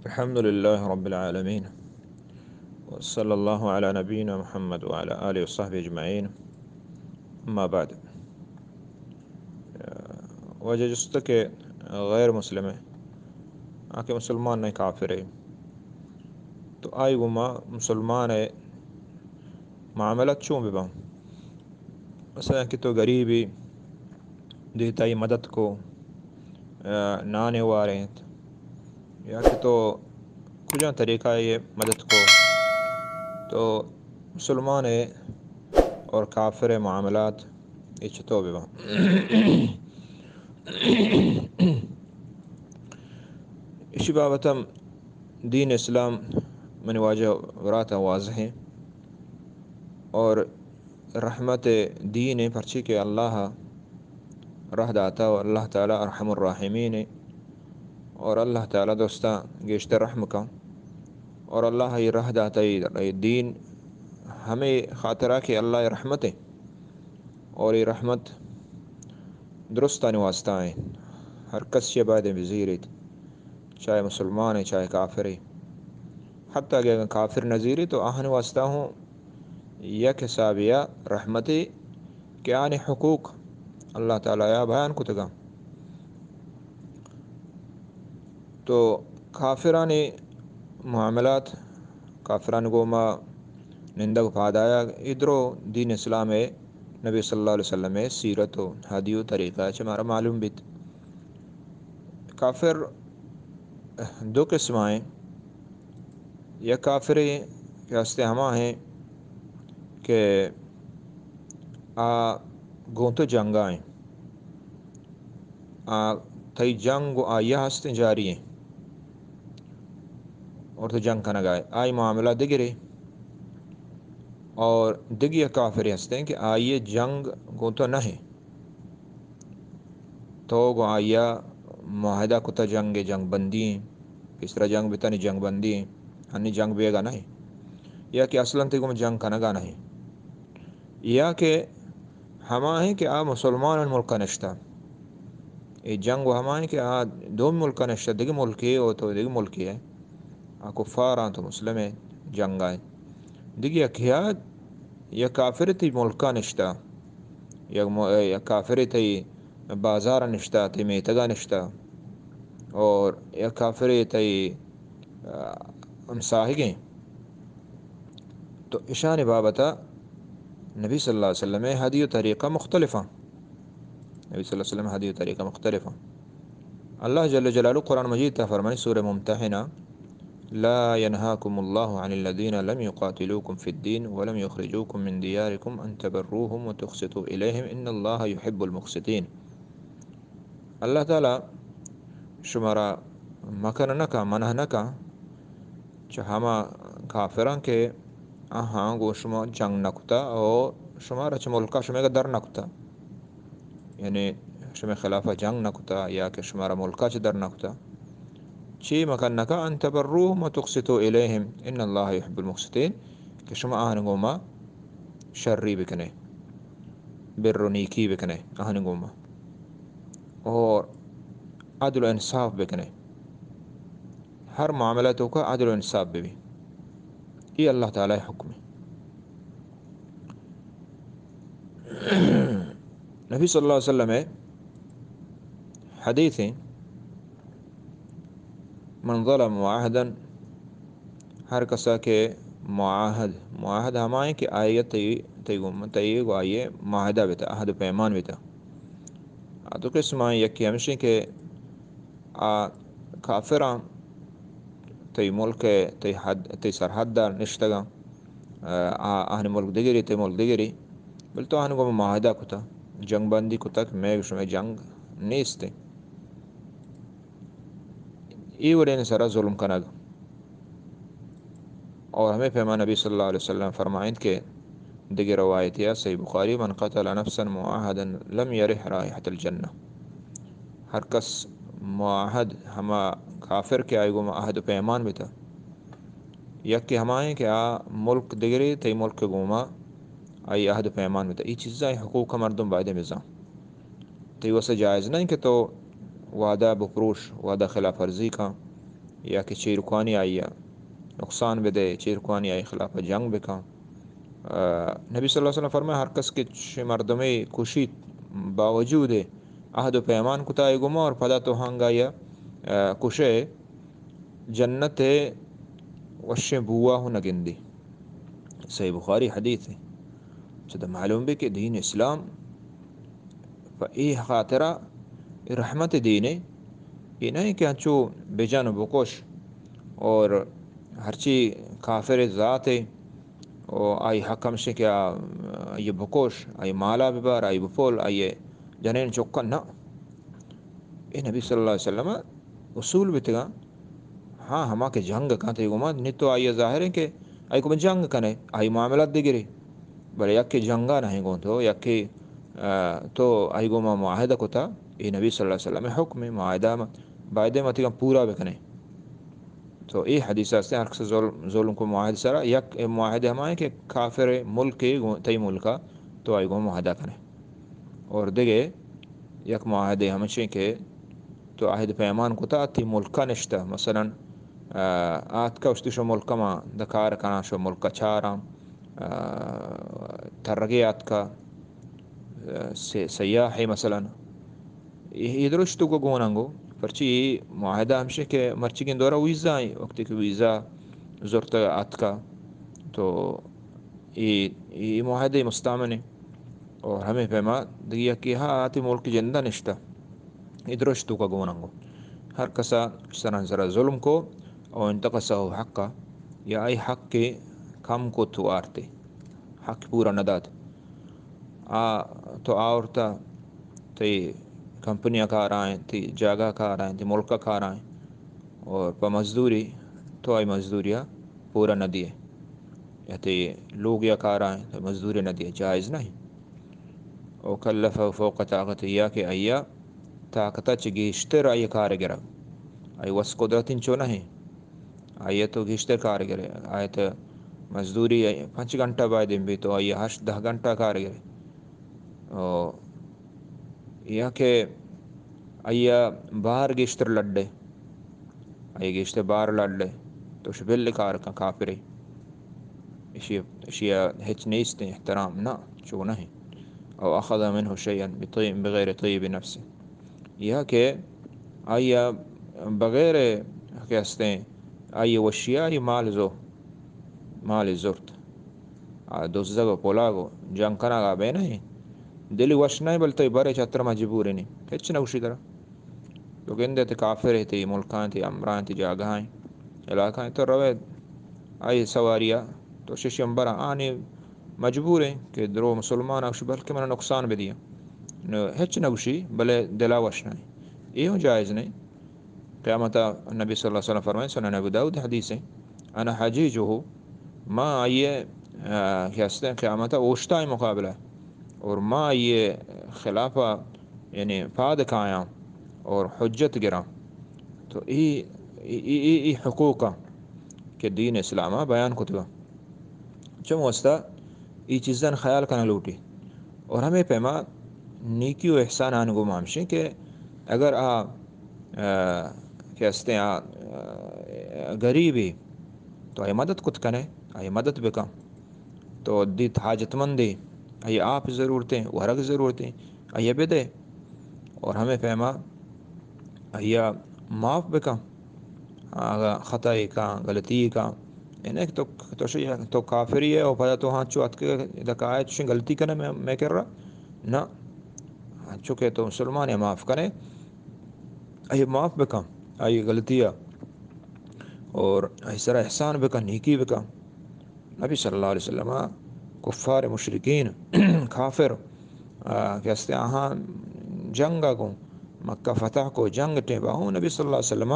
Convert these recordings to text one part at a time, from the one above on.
الحمد لله رب العالمين، وصلى الله على نبينا محمد وعلى آله وصحبه أجمعين. أما بعد. واجہ جست کہ غیر مسلم ءَ، آ کہ مسلمان نہ، کافر ءَ، تو آئی گوما مسلمان ءِ معاملات چون بہ باں؟ مثلاً کہ تو غریبی، دیتائی مدد کو، آ، نانے وارینت، یا کہ تو کجا طریقہ یہ مدد کو، تو مسلمان ءِ اور کافر ءِ معاملات یہ چطور بہ باں؟ اشی بابت ہم دین اسلام منی واجہ براتاں واضح ایں، اور رحمت دین ایں، پرچی کہ اللہ رہ داتا و اللہ تعالی ارحم الراحمین ایں، اور اللہ تعالی دوستاں گیشتر رحم کن، اور اللہ یہ رہ داتا، یہ دین ہمے خاطرہ کہ اللہ رحمت ایں، اور یہ رحمت درستانی واسطہ ایں، ہر کس یہ باید بزیریت، چاہے مسلمان ایں، چاہے کافر ایں. حتیٰ کہ اگر کافر نزیری تو آہانی واسطہ ہوں یک حسابیا رحمتے کہ آنی حقوق اللہ تعالی یا بیان کتگاں. تو کافرانی معاملات، کافرانی گوما نندگ پادایا، ادرو دین اسلام ءِ، نبی صلی اللہ علیہ وسلم ءِ سیرت و ہدی و طریقہ چہ مارا معلوم بیت. کافر دو قسم ایں. یک کافرے کہ ہستے ہما ایں کہ آ گوں تو جنگا ایں، آ تئی جنگ و آئی ہستیں جاری ایں، اور تو جنگ کنگا ئے، آئی معاملہ دگرے. اور دگہ یک کافرے ہستیں کہ آئی جنگ گوں تو نہ ایں، تو گوں آئی ءَ معاہدہ کتہ، جنگ ءِ جنگ بندی ایں، پیسرا جنگ بیتہ، نی جنگ بندی ایں، ہنی جنگ بیگا نہ ایں، یا کہ اصلاً تئی گوما جنگ کنگا نہ ایں، یا کہ ہما ایں کہ آ مسلمانانی ملکا نشتہ. اے جنگ و ہما ایں کہ آ دومی ملکا نشتہ، دگہ ملکے و تو دگہ ملکے ئے، آ کفار ایں تو مسلم ئے، جنگا ایں. دگہ یکے ءَ، یک کافرے تئی ملکا نشتہ، یک م-، یک کافرے تئی بازارا نشتہ، تئی میتگا نشتہ، اور یک کافرے تئی، آ، ہمساہگیں. تو اشانی بابتا نبی صلی اللہ علیہ وسلم ءِ ہدی و طریقہ مختلف ایں. نبی صلی اللہ علیہ وسلم ءِ ہدی و طریقہ مختلف ایں. اللہ جل جلالہ قرآن مجید تہا فرمانی، سورہ ممتحنہ، لا ينهاكم الله عن الذين لم يقاتلوكم في الدين ولم يخرجوكم من دياركم أن تبروهم وتقسطوا إليهم إن الله يحب المقسطين. اللہ تعالی شمارا مکن نکا، منع نکا، چہ ہما کافراں کہ آہاں گوں شما جنگ نہ کتا و شمارا چہ ملکا شمئیگا در نہ کتا، یعنی شمئے خلافا جنگ نہ کتا یا کہ شمارا ملکا چہ در نہ کتا، چی مکن نکا، ان تبروهم و تقسطوا الیہم ان اللہ یحب المقسطین، کہ شما آہانی گوما شری بکنے، بر و نیکی بکنے آہانی گوما، اور عدل و انصاف بکنے. ہر معاملہ توکا عدل و انصاف ببی. اے اللہ تعالی حکم ایں. نبی صلی اللہ علیہ وسلم ءِ حدیث ایں، من ظلم معاہدا، ہر کسا کہ معاہد، معاہد ہما ایں کہ آئی تئی، تئی گوما، تئی گو آئی معاہدہ بیتا، عہد و پیمان بیتا. آ دو قسم ایں، یکے ہمشی کہ آ کافراں تئی ملک ءَ، تئی حد، تئی سرحد ءَ نشتگاں، آ، آہانی ملک دگرے، تئی ملک دگرے، بلے تو آہانی گوما معاہدہ کتا، جنگ بندی کتا کہ مئے شمئے جنگ نیست ایں. اے وڑیں سرا ظلم کنگ. اور ہمے پیما نبی صلی اللہ علیہ وسلم فرمائنت کہ دگہ روایتے ءَ، صحیح بخاری، من قتل نفسا معاہدا لم یرح رائحة الجنہ. ہر کس معاہد، ہما کافر کہ آئی گوما عہد و پیمان بیتا، یکے ہما ایں کہ آ ملک دگرے، تئی ملک گوما آئی عہد و پیمان بیتا. اے چیزاں، اے حقوق مردم باید بزان. تئی واسطہ جائز نہ ایں کہ تو وعدہ بپروش، وعدہ خلاف ورزی کن، یا کہ چیرکانی آئی ءَ نقصان بدے، چیرکانی آئی خلاف جنگ بکن۔ آ، نبی صلی اللہ علیہ وسلم فرمائے، ہر کس کہ چہ مردمے کشیت باوجود عہد و پیمان کتا آئی گوما اور پدا تو ہنگا یا، آ، کشے، جنت ءِ وشیں بوا ہوں نہ گندی۔ صحیح بخاری حدیث ہے۔ چہ تو معلوم بی کہ دین اسلام پہ اے خاطرا اے رحمت دینے، اے نہ کہ انچو بجن و بکش اور ہرچی کافر ذات ہے، و آئی حق ہمشی کہ آ، آئی بکش، آئی مالا ببر، آئی بپول، آئی جنین چکن نہ۔ اے نبی صلی اللہ علیہ وسلم اصول بیتگاں۔ ہاں، ہما کہ جنگ کنت، اے گوما نی تو آئی ظاہر ہے کہ آئی گوما جنگ کنے، آئی معاملات دگرے۔ بلے یکے جنگا نہیں گون تو، یکے، آ، تو آئی گوما معاہدہ کتا، اے نبی صلی اللہ علیہ وسلم حکم ہے، معاہدہ م-، بایدے متگاں پورا بکنے۔ تو اے حدیث ہستیں، ہر کس ظلم، ظلم کو معاہد سرا، یک معاہدہ ہمائیں کہ کافر ملک گوں، تئی ملکا تو آئی گوما معاہدہ کنے۔ اور دگہ یک معاہدے ہمشیں کہ تو عہد پیمان کتا، تی ملکا نشتہ، مثلاً، آ، آتکا اشتی شو ملکا ما دکار کناں، شو ملکا چاراں، آ، ترگے آتکا، آ، سے-، سیاحے مثلاً۔ اے، اے درشت تو گوننگو، پرچی معاہدہ ہمشیں کہ مرچیگیں دورا ویزا ہیں، وقتی کہ ویزا زرتہ آتکا، تو اے، اے معاہدہ مستعمل ہیں۔ اور ہمیں پیما دگہ یکے ہا آتی ملک جندہ نشتہ۔ اے درشت تو کا گوننگو۔ ہر کسا سران سرا ظلم کو او انتقصہ حقا، یا ای حق کے کم کو تو آرتے۔ حق پورا نہ دات۔ آ تو آورتا تئی کمپنی کار آئیں، تئی جاگہ کار آئیں، تئی ملک کار آئیں۔ اور پہ مزدوری تو آئی مزدوریا پورا نہ دیے۔ یا تئی لوگیا کار آئیں، تو مزدوری نہ دیے، جائز نہیں۔ او کلف فوق طاقت، یا کہ آئی طاقت چہ گیشتر آئی کار گرگ۔ آئی وس قدرت انچو نہیں۔ آئی تو گیشتر کار گرے۔ آئی تو مزدوری پنچ گھنٹہ باید بی تو آئی ہشت دہ گھنٹہ کار گرے۔ او یا کہ آئی بار گیشتر لڈے۔ آئی گیشتر بار لڈے۔ تو شبل کار کن کافرے۔ اشی، اشی ہچ نیست احترام نہ، چو نہیں۔ او اخذ منه شيئا بطيب، بغير طيب نفس۔ یا کہ آئی بغیر کہ ہستیں، آئی وشیا آئی مال زو، مال زرت۔ آ دزگ و پلاگ و جنگ کنگ آ بے نہیں۔ دلی وش نہیں، بل تئی برے چتر مجبور نہیں۔ ہچ نہ گوشی ترا۔ تو گندے تئی کافر ہے، تئی ملکاں، تئی امراں، تئی جاگہاں، علاقہ ہیں، تو روے آئی سواریا، تو ششی امبر آنی مجبور ہیں کہ درو مسلمان آ گوشی بلکہ من نقصان بدیا۔ نو ہچ نہ گوشی، بلے دلا وش نہیں۔ اے ہوں جائز نہیں۔ قیامت نبی صلی اللہ علیہ وسلم فرمائے، سنن ابو داؤد حدیث ہے، انا حجیجہ، ما آئیے، آ، کہ ہستیں قیامت اوشتائیں مقابلہ اور ما آئیے خلاف، یعنی پاد کایاں اور حجت گراں۔ تو ای، ای، ای، ای، ای حقوق کہ دین اسلام بیان کتگا۔ چم واسطہ ای چیزاں خیال کنگ لوٹی۔ اور ہمیں پیما نیکی و احسان آن گو ہمشیں کہ اگر آ، آ، کہ ہستیں آ، آ، غریبی تو آئی مدد کت کنے، آئی مدد بکن۔ تو دیت حاجت مندی، آئی آپ ضرورتیں، ورگ ضرورتیں، آئی بدے۔ اور ہمیں پیما آئی معاف بکن۔ اگا خطا ای کاں، غلطی ای کاں، یعنی کہ تو، تو شی-، تو کافری ہے، او پدا تو ہاں چو اتکے دکا آئے، چشیں غلطی کنے میں، میں کر رہا؟ نہ۔ ہاں چو کہ تو مسلمان ہے، معاف کنے، آئی معاف بکن، آئی غلطی ہے، اور آئی سرا احسان بکن، نیکی بکن۔ نبی صلی اللہ علیہ وسلم کفار مشرکین، کافر، آ، کہ ہستے آہاں جنگ گوں مکہ فتح کو، جنگ ٹیبا ہوں نبی صلی اللہ علیہ وسلم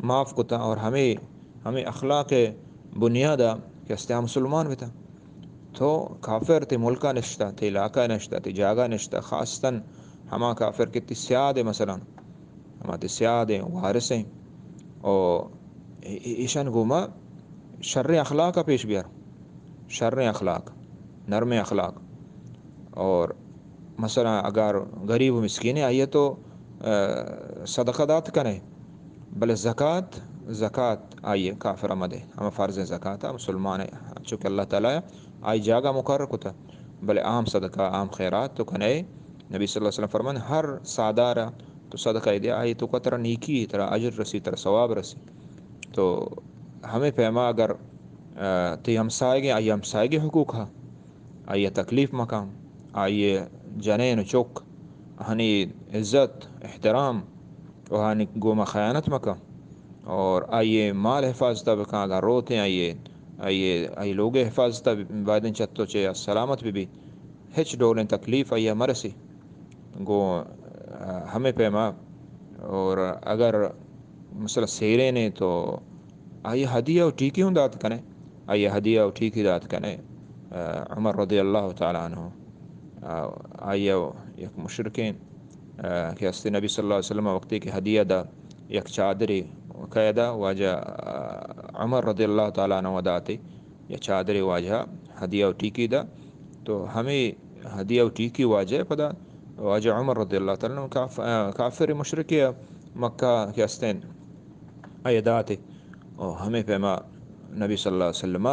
معاف کتا اور ہمیں، ہمیں اخلاق بنیادا کہ ہستے آ مسلمان بتا۔ تو کافر تے ملکا نشتا، تے علاقہ نشتا، تے جاگہ نشتا، خاصتاً ہما کافر کہ تی سیاد مثلاً ہما تے سیاد ہیں، وارث ہیں۔ او ای-، ای-، ایشان گوما شریں اخلاق پیش بیار۔ شریں اخلاق، نرمیں اخلاق۔ اور مثلاً اگر غریب و مسکین ہے، آئیے تو، آ، صدقہ دات کنے، بلے زکات زکات آئی کافر مدے، ہم فرض زکات مسلمان ہے، چونکہ اللہ تعالی آئی جاگہ مقرر کتا۔ بلے عام صدقہ، عام خیرات تو کنے، نبی صلی اللہ علیہ وسلم فرمان، ہر سادارا تو صدقہ دے، آئی تو کا ترا نیکی، ترا اجر رسی، ترا ثواب رسی۔ تو ہمیں پیما اگر، آ، تی ہمسائگیں، آئی ہمسائگیں حقوق ہا، آئی تکلیف مکن، آئی جنین و چک، آہانی عزت، احترام و آہانی گوما خیانت مکن، اور آئی مال حفاظت بکن، اگر روتیں آئی، آئی، آئی لوگ حفاظت بایدیں چتو چے سلامت بی بی، ہچ ڈولیں تکلیف آئی مرسی۔ گوں، آ، ہمے پیما، اور اگر مثلا سیرین ایں تو آئی ہدیہ و ٹیکی ہوں دات کنے، آئی ہدیہ و ٹیکی دات کنے، آ، عمر رضی اللہ تعالی عنہ، آ، آئی یک مشرکین، آ، کہ ہستے نبی صلی اللہ علیہ وسلم وقتی کہ ہدیہ دا یک چادری قیدا واجہ، آ، عمر رضی اللہ تعالی عنہ داتے، یا چادرے واجہ ہدیہ و ٹیکی دا۔ تو ہمے ہدیہ و ٹیکی واجہ پدا واجہ عمر رضی اللہ تعالی عنہ کاف-، آ، کافر مشرک مکہ کہ ہستیں آئی داتے۔ و ہمے پیما نبی صلی اللہ علیہ وسلم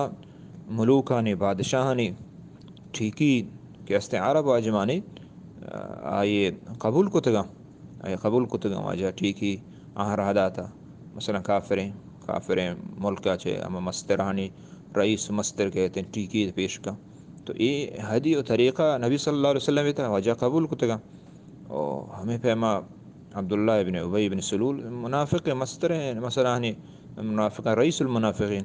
ملوکانی، بادشاہانی ٹیکی کہ ہستیں عرب واجمانی، آ، آئی قبول کتگا۔ آئی قبول کتگا واجہ ٹیکی آہاں راہ داتا۔ مثلا کافریں، کافریں ملکا چے ہما مسترانی رئیس مستر کہتے ہیں، ٹیکی پیش کا۔ تو اے ہدی و طریقہ نبی صلی اللہ علیہ وسلم تا واجہ قبول کتگا۔ او ہمیں پیما عبداللہ ابن ابی ابن سلول منافق مستریں، مثلا ہنی منافق رئیس المنافقین،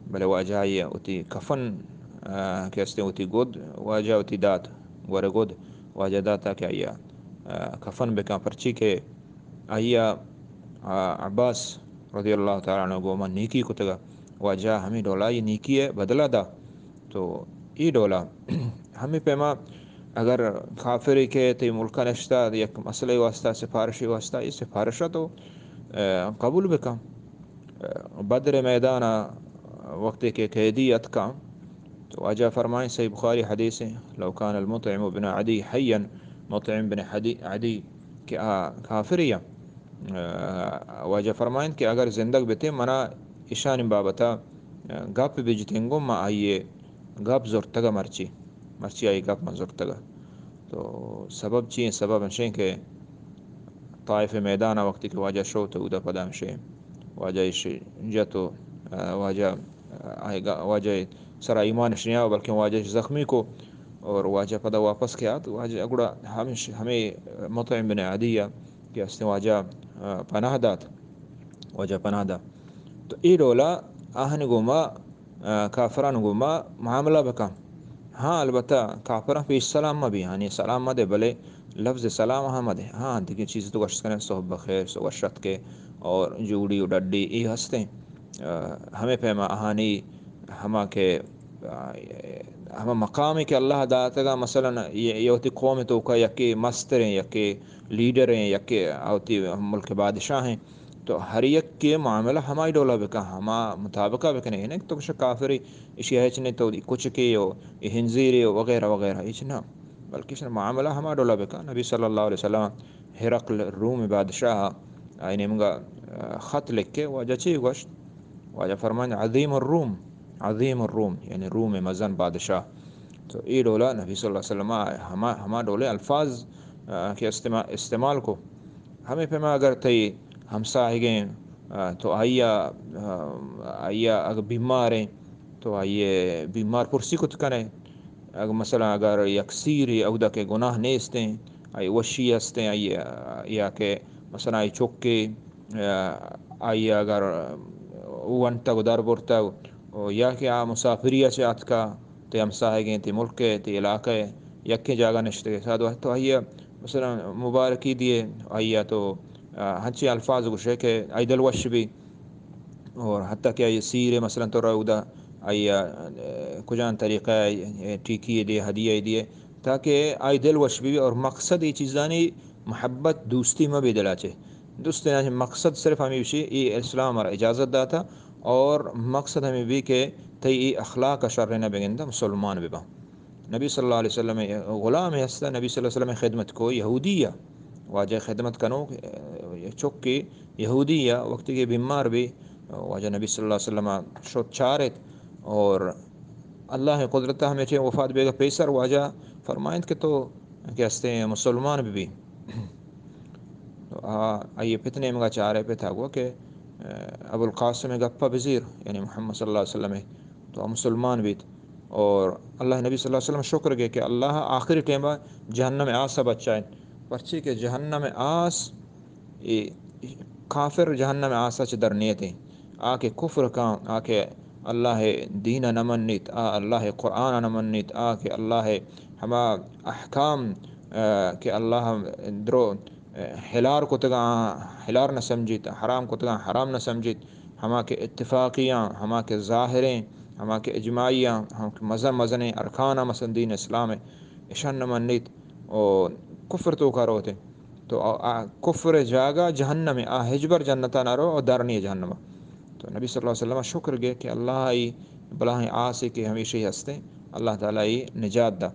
بلے واجہ آئی وتی کفن، آ، کہ ہستیں وتی گد، واجہ وتی دات، گور گد، واجہ داتا کہ آئی، آ، کفن بکن، پرچی کہ آئی، آ، عباس رضی اللہ تعالی عنہ گوما نیکی کتگا، واجہ ہمیں ڈولا یہ نیکی ہے بدلہ دا۔ تو ای ڈولا ہمیں پیما اگر کافرے کہ تی ملکا نشتا یک مسئلے واسطہ، سفارشے واسطہ، یہ سفارشہ تو، آ، قبول بکن۔ بدر میدان وقتی کہ قیدی اتکاں تو واجہ فرمائیں، صحیح بخاری حدیث ہیں، لو کان المطعم بن عدی حیا، مطعم بن عدی، عدی کہ آ کافری، آ، واجہ فرمائیں کہ اگر زندگ بیتے منا اشانی بابتا، آ، گپ بجتیں گوں ما آئیے گپ زرتگا مرچی، مرچی آئی گپ من زرتگا۔ تو سبب چی ہیں؟ سبب انشیں کہ طائف میدان وقتی کہ واجہ شو تو اودا پدا انشیں واجہ اش جتو، آ، واجہ، آ، آئی گا-، واجہ سرا ایمان اش نیا، بلکہ واجہ اش زخمی کو اور واجہ پدا واپس کیا تو واجہ گڑا ہمش-، ہمیں مطعم بن عدی کہ ہستیں واجہ، آ، پناہ دات، واجہ پناہ دا۔ تو ای ڈولا آہن گوما آ، کافران گوما معاملہ بکن۔ ہاں، البتہ کافران پیش سلام مہ بی، یعنی سلام مہ دے، بلے لفظ سلام ہم مہ دے۔ ہاں، دیگه چیز تو گوشت کنے، صبح بخیر، صبح شت کے، اور جوڑی و ڈڈی ای ہستیں۔ آ، ہمیں پیما آہانی ہما کہ، آ، ہما مقامی کہ اللہ داتگا، مثلاً یہ، یہ ہوتی قوم تو کا یکی مستریں، یکی لیڈریں، یکی ہوتی ملک بادشاہیں۔ تو ہر یک کے معاملہ ہمائی ڈولا بکن، ہما مطابقہ بکنے، نہ تو کچھ کافری، اشی ہچ نہیں تو کچھ کے ہو، ہنزیری ہو، وغیرہ وغیرہ، ہچ نہ۔ بلکہ اشی معاملہ ہما ڈولا بکن۔ نبی صلی اللہ علیہ وسلم ہرقل روم بادشاہ آئی نیمگا، آ، خط لکھ کے واجہ چی گوشت؟ واجہ فرمائند، عظیم الروم، عظیم الروم، یعنی روم مزن بادشاہ۔ تو ای ڈولا نبی صلی اللہ علیہ وسلم ہما، ہما ڈولے الفاظ، آ، کے استعما-، استعمال کو۔ ہمے پیما اگر تئی ہمساہگیں، آ، تو آئیا، آ، آئیا اگر بیماریں تو آئیے بیمار پرسی کت کنے۔ اگر مثلاً اگر یک سیرے اودا کہ گناہ نیستیں، آئی وشی ہستیں، آئی، یا کہ مثلاً آئی چکے، آ، آئی اگر ونتگ و در برتگ و یا کہ آ مسافری چہ آتکا، تی ہمساہگیں، تی ملک ء، تی علاقہ ء یکیں جاگہ نشتگ ء، ساد وقت تو آئی ء مثلاً مبارکی دیے، آئی ء تو، آ، ہنچیں الفاظ گوشے کہ آئی دل وش بی۔ اور حتیٰ کہ آئی سیر مثلاً تو رودا آئی ء، آ، کجان طریقہ ء ٹیکی دیے، ہدیہ دیے، تاکہ آئی دل وش بی۔ اور مقصد یہ چیزانی محبت، دوستی مہ بی دلا چے۔ دوستیں مقصد صرف ہمیں بشی، یہ اسلام ہمارا اجازت داتا اور مقصد ہمیں بی کہ تئی اے اخلاق شر نہ بگندہ، مسلمان بباں۔ نبی صلی اللہ علیہ وسلم غلام ہستا، نبی صلی اللہ علیہ وسلم خدمت کو یہودی ء، واجہ خدمت کنو، چکے یہودی ء وقتی کہ بیمار بی، واجہ نبی صلی اللہ علیہ وسلم شت چارت اور اللہ قدرت ہمیں چے وفات بیگا پیسر واجہ فرمائنت کہ تو کہ ہستے مسلمان بھی۔ تو آ، آئی پت نیمگا چارے، پت آ گو کہ، اے، ابو القاسم گپا بزیر، یعنی محمد صلی اللہ علیہ وسلم، تو آ مسلمان بیت۔ اور اللہ نبی صلی اللہ علیہ وسلم شکر گے کہ اللہ آخری ٹائم جہنم آس بچائیں، پرچی کہ جہنم آس، اے، کافر جہنم آسا چہ در نیت۔ آ کہ کفر کان، آ کہ اللہ دین نہ منیت، آ اللہ قرآن نہ منیت، آ کہ اللہ ہما احکام، آ، کہ اللہ درو، آ، ہلار کتگاں، ہلار نہ سمجیت، حرام کتگاں، حرام نہ سمجیت، ہما کہ اتفاقیاں، ہما کہ ظاہریں، ہما کہ اجماعیاں، ہما کہ مزن مزنیں ارکاناں مثلاً دین اسلام، اشان نہ منیت و کفر توکا روتے۔ تو آ، آ کفر جاگہ جہنم، آ ہچبر جنتا نہ رو و در نیے جہنم۔ تو نبی صلی اللہ علیہ وسلم شکر گے کہ اللہ ای بلاہیں آسے کہ ہمیشہ ہستے، اللہ تعالی ای نجات دا۔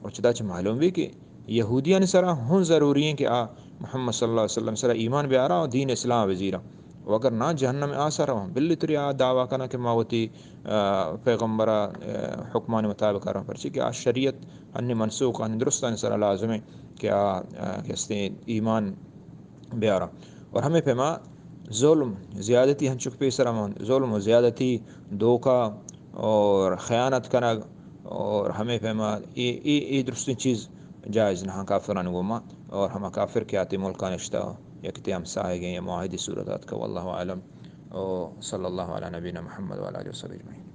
اور چدا چہ معلوم بھی کہ یہودیانی سرا ہوں ضروری ہیں کہ آ محمد صلی اللہ علیہ وسلم سرا ایمان بیارا و دین اسلام بزیرا۔ و اگر نہ جہنم آسا رواں، بلی تری آ دعویٰ کنا کہ ما وتی، آ، پیغمبر، آ، حکمانی مطابق رواں، پرچی کہ آ شریعت انی منسوخ، انی درستانی سرا لازم ہے کہ آ، آ، کہ ہستے ایمان بیارا۔ اور ہمیں پیما ظلم، زیادتی ہنچک پیسر ہم ظلم و زیادتی، دھوکہ اور خیانت کنگ اور ہمیں پیما ای، ای، ای درستیں چیز جائز نہ کافران گوما۔ اور ہما کافر کہ آتی ملکان اشتا یا کہ تی ہمساہگیں یا معاہدی صورت آتکا، واللہ اعلم۔ و صلی اللہ علی نبینا محمد وعلی آلہ وصحبہ اجمعین۔